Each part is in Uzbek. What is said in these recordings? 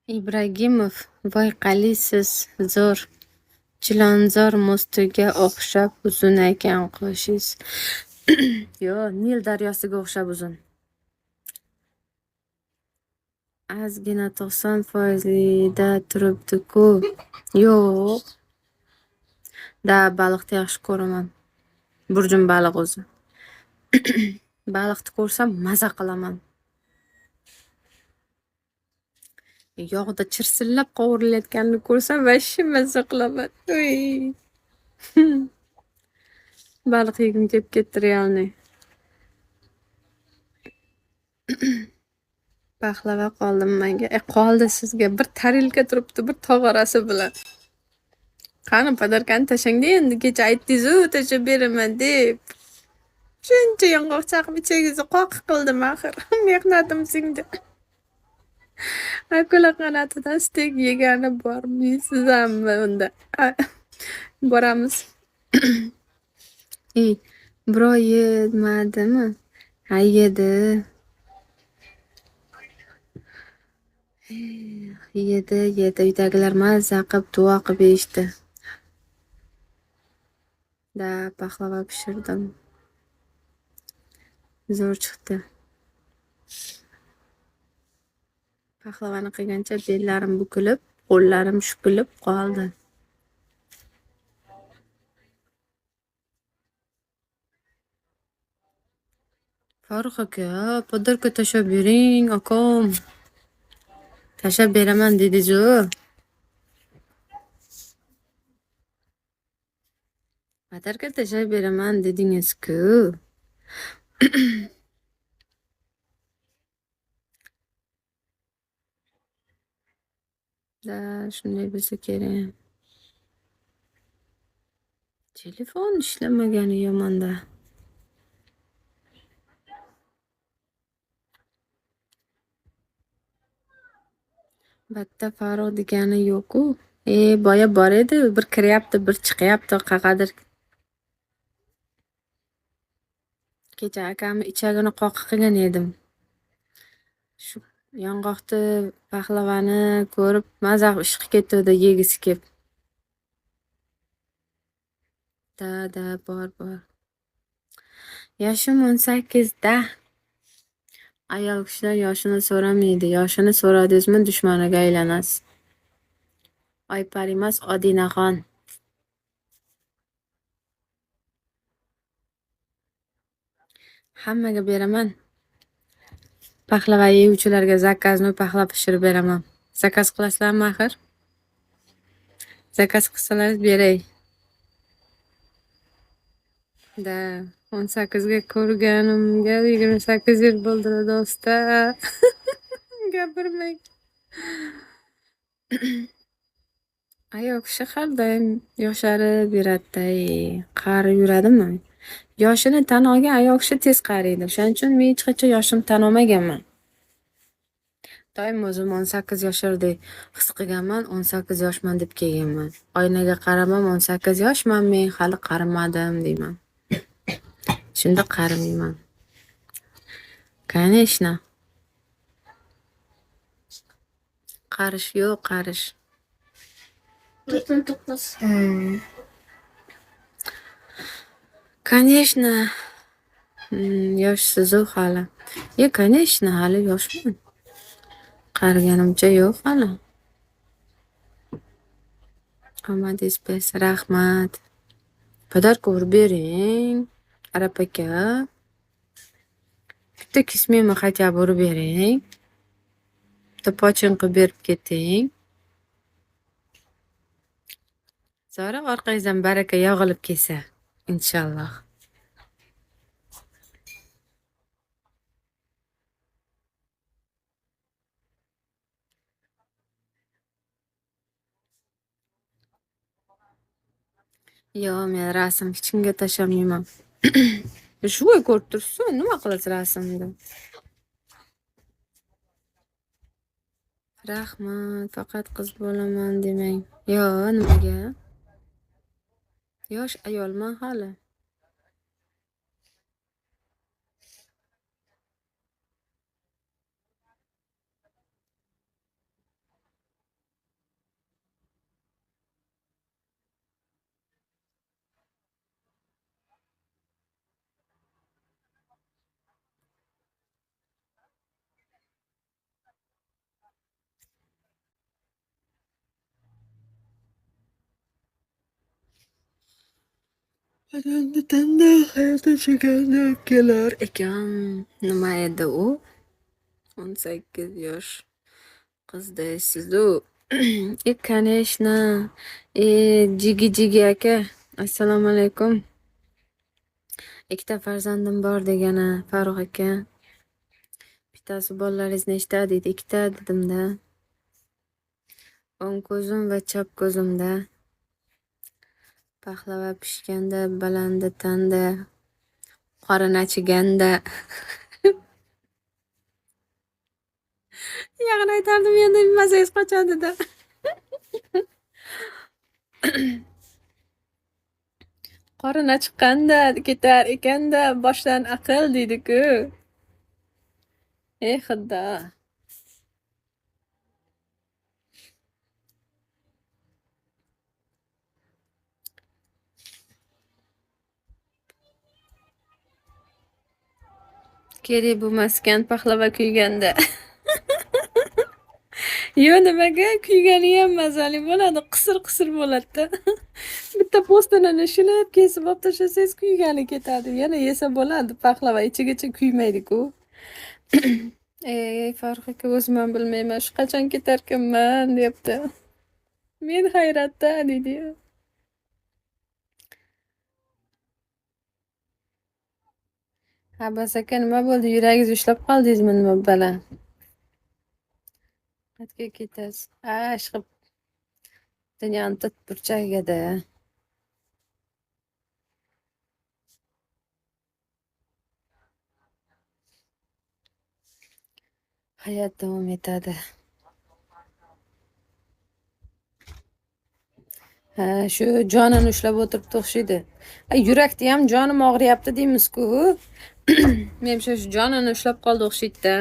Ibragimov voy qaliysiz zo'r. Chilonzor mostiga o'xshab uzun ekan qoshingiz. Yo'q, Nil daryosiga o'xshab uzun. Ozgina 90%lida turibdi-ku. Yo'q. Da, baliqni yaxshi ko'raman. Burjum baliq o'zi. Baliqni ko'rsam maza qilaman. Yog'da chirsillab qovurilayotganini ko'rsam vashshe maza qilaman. Uy. Baliq yegim kelib ketdi realniy. Paxlava qoldimi menga? E, qoldi sizga. Bir tarilka turibdi, bir tog'orasi bilan. Qani podarkani tashlangda endi kecha aytdingiz-u tashlab beraman deb. Shuncha yong'oq chaqib ichagingizni qoq qildim axir. Mehnatim singdi. Akula qanatidan steyk yegani bormaysizmi unda? Boramiz. Ey, birov yemadimi? Ha, yedi. Yedi, yedi. Uydagilar mazza qilib duo qilib yeyishdi. Da, paxlava pishirdim. Zo'r chiqdi. Paxlavani qilgancha bellarim bukilib, qo'llarim shupilib qoldi. Farruh aka, podarka tashlab bering, akam. Tashlab beraman dedingiz-u. Podarka tashlab beraman dedingiz-ku. Da, shunday bo'lsa kerak. Telefon ishlamagani yomon-da. Batta Farruh degani yo'q-ku. E, boya bor edi, bir kiryapti, bir chiqyapti, qaqadir. Kecha akamni ichagini qoqi qilgan edim. Shu yong'oqni, paxlavani ko'rib maza qilib ishqi ketuvdi yegisi kelib. Da, da, bor, bor. Yoshim 18 da. Ayol kishilar yoshini so'ramaydi. Yoshini so'radingizmi, dushmaniga aylanasiz. Oypari emas, Odinaxon. Hammaga beraman. Paxlava yeyuvchilarga zakazni paxlava pishirib beraman. Zakaz qilasizlarmi axir? Zakaz qilsalaringiz beray. Da, 18 ga ko'rganimga 28 yil bo'ldi do'sta. Gapirmang. Ayol kishi har doim yosharib yuradi-da, qarib yuradimi? Yoshini tan olgan ayol kishi tez qariydi. O'shaning uchun men hech qachon yoshimni tan olmaganman. Doim o'zimni 18 yoshlardek his qilganman, 18 yoshman deb kelganman. Oynaga qarab ham 18 yoshman men, hali qarimadim deyman. Shunda qarimayman. Конечно. Qarish yo'q, qarish. 99. Конечно. Yoshsiz-u hali. E, конечно, hali yoshman. Qariganimcha yo'q hali. Omadingiz bersin. Rahmat. Podarka urib bering, Arab aka. Bitta kismemi хотя бы urib bering. Bitta pochin qilib berib keting. Zora orqangizdan baraka yog'ilib kelsa, inshaalloh. Yo'q, men rasm hech kimga tashlamayman. Shu ko'rib turibsiz, nima qilasiz rasmni? Rahmat, faqat qiz bo'laman demang. Yo, nimaga? Yosh ayolman hali. Tanda hayotda cheganda kelar ekan. Nima edi u? 18 yosh qiz deysiz-u. E, конечно. E, jigi jigi aka. Assalomu alaykum. Ikkita farzandim bor degani Farruh aka. Bittasi bolalaringiz nechta deydi. Ikkita dedimda. O'ng ko'zim va chap ko'zimda. Pahlava pishganda, balandi tanda, qorin achiganda. Yag'in aytardim endi mazangiz qochadi-da. Qorin achiqqanda ketar ekanda boshdan aql deydi-ku. Ey Xudo. Kerak bo'lmaskan pahlava kuyganda. Yo, nimaga kuyganiyam mazali bo'ladi, qisir-qisir bo'ladi-da. Bitta po'stinini shilib kesib olib tashlasangiz kuygani ketadi. Yana yesa bo'ladi, pahlava ichigacha kuymaydi-ku. Ey Farruh aka, o'zim ham bilmayman shu qachon ketarkanman deyapti. Men hayratda deydi-yu. Abbos aka nima bo'ldi? Yuragingiz ushlab qoldingizmi nima bala? Qayerga ketasiz? Ha, ishqilib dunyoni to'rt burchagida. Hayot davom etadi. Ha, shu jonini ushlab o'tiribdi o'xshaydi. Ay, yurakda ham jonim og'riyapti deymiz-ku. Menimcha shu jonini ushlab qoldi o'xshaydi-da.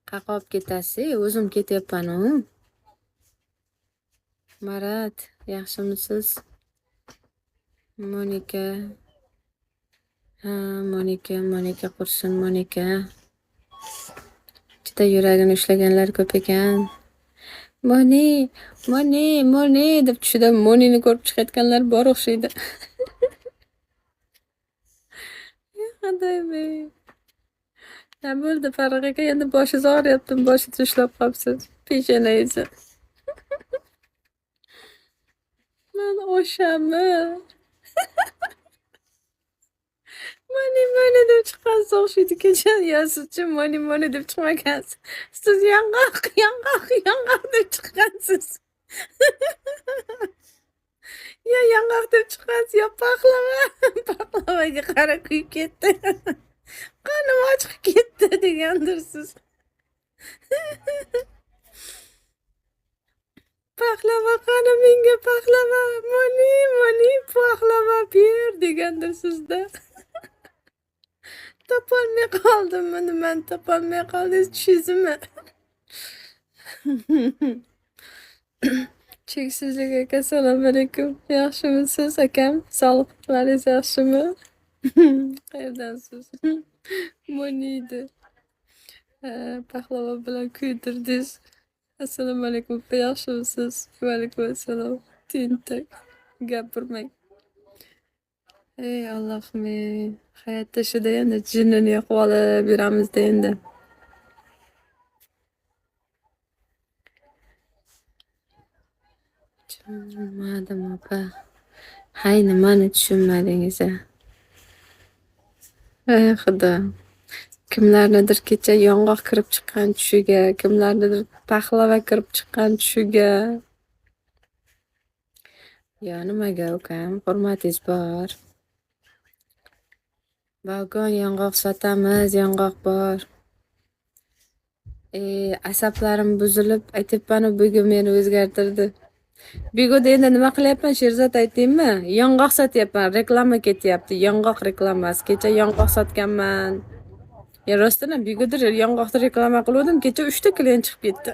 Qayoqqa olib ketasiz? O'zim ketyapman-u. Marat, yaxshimisiz? Monika. Ha, Monika, Monika qursin, Monika. Juda yuragini ushlaganlar ko'p ekan. Moni, Moni, Moni deb tushida Monini ko'rib chiqayotganlar bor o'xshaydi. Xudoyim ey. Nima bo'ldi Farruh aka? Endi boshingiz og'riyaptimi? Boshingizni ushlab qolibsiz. Peshonangizni. Man o'shami? Moni, Moni deb chiqqansiz o'xshaydi kecha. Yo, sizchi Moni, Moni deb chiqmagansiz. Siz yong'oq, yong'oq, yong'oq deb chiqqansiz. Yo yong'oq deb chiqqansiz, yo pahlava. Pahlavaga qara kuyib ketdi. Qonim ochiq ketdi degandirsiz. Pahlava qani menga pahlava, Moni, Moni pahlava ber degandirsizda. Topolmay qoldimmi nimani topolmay qoldingiz tushingizmi? Cheksizlik aka assalomu alaykum. Yaxshimisiz akam? Sog'liqlaringiz yaxshimi? Qayerdansiz? Moniydi. Ha, pahlava bilan kuydirdingiz. Assalomu alaykum opa, yaxshimisiz? Va alaykum assalom. Tentak gapirmang. Ey Allohim ey. Hayotda shuda endi jinnini yoqib olib yuramizda endi. Tushunmadim opa. Hay nimani tushunmadingiz a? Ey Xudo. Kimlarnidir kecha yong'oq kirib chiqqan tushiga, kimlarnidir pahlava kirib chiqqan tushiga. Yo nimaga ukam, hurmatingiz bor. Balkon yong'oq sotamiz, yong'oq bor. Asablarim buzilib, aytyapmanu, bugun meni o'zgartirdi. Bigoda endi nima qilyapman, Sherzod, aytaymi? Yong'oq sotyapman, reklama ketyapti. Yong'oq reklamasi. Kecha yong'oq sotganman. Ya rostdan ham Bigoda yong'oqni reklama qiluvdim. Kecha 3 ta klient chiqib ketdi.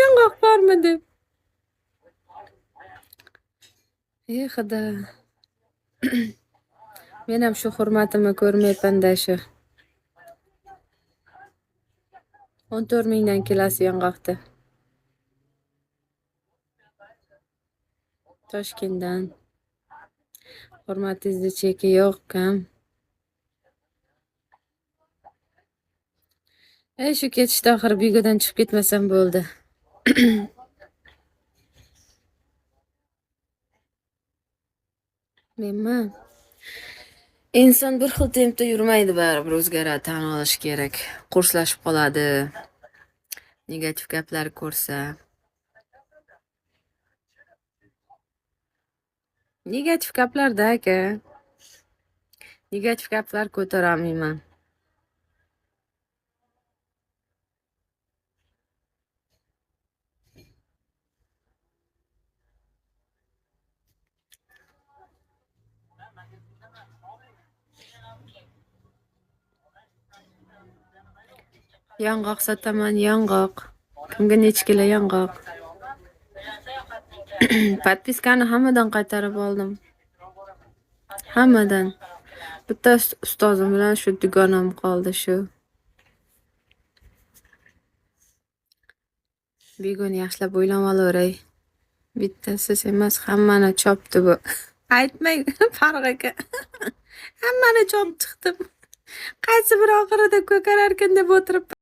Yong'oq bormi deb. Ey xudo. Men ham shu hurmatimni ko'rmayapman-da shu. 14 mingdan kilosi yong'oqni. Toshkentdan. Hurmatingizni cheki yo'q, ukam. Ey shu ketishda oxiri Bigodan chiqib ketmasam bo'ldi. Menmi? Inson bir xil tempda yurmaydi baribir, o'zgaradi, tan olish kerak. Qo'rslashib qoladi. Negativ gaplar ko'rsa. Negativ gaplarda aka. Negativ gaplar ko'tarolmayman. Yong'oq sotaman, yong'oq. Kimga necha kilo yong'oq? Подписка ni hammadan qaytarib oldim. Hammadan. Bitta ustozim bilan shu dugonam qoldi shu. Bigoni yaxshilab o'ylab olaveray. Bitta siz emas, hammani chopdi bu. Aytmang, Farruh aka. Hammani chopib chiqdim. Qaysi biri oxirida ko'kararkan deb o'tiribman.